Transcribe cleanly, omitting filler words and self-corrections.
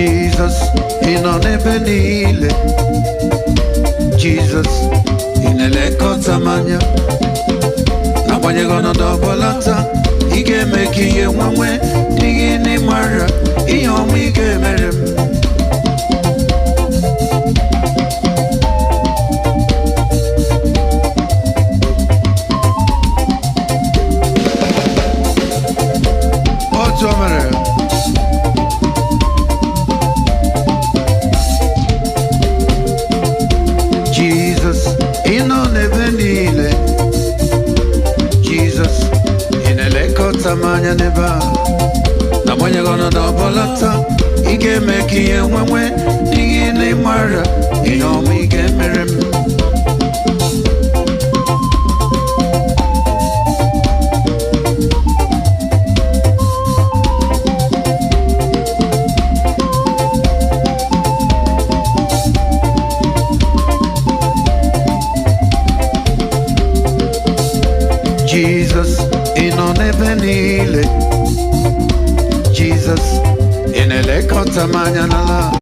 Jizọs, ị nọ n'ebe niile. Jizọs, ị na-elekọta m anya. N'agbanyeghị ọnọdụ ọbụla taa, ị ga-eme ka ihe nwenwe dị gị n'ịmara ihe ọma ị ga-emere m. Otu o mere. Jizọs, ị nọ n'ebe niile. Jizọs, ị na-elekọta m anya n'ebe a. N'agbanyeghị ọnọdụ ọbụla taa, ị ga-eme ka ihe nwenwe dị gị n'ịmara ihe ọma ị ga-emere m. Jizọs, ị nọ n'ebe niile. Jizọs, ị na-elekọta m anya n'ala.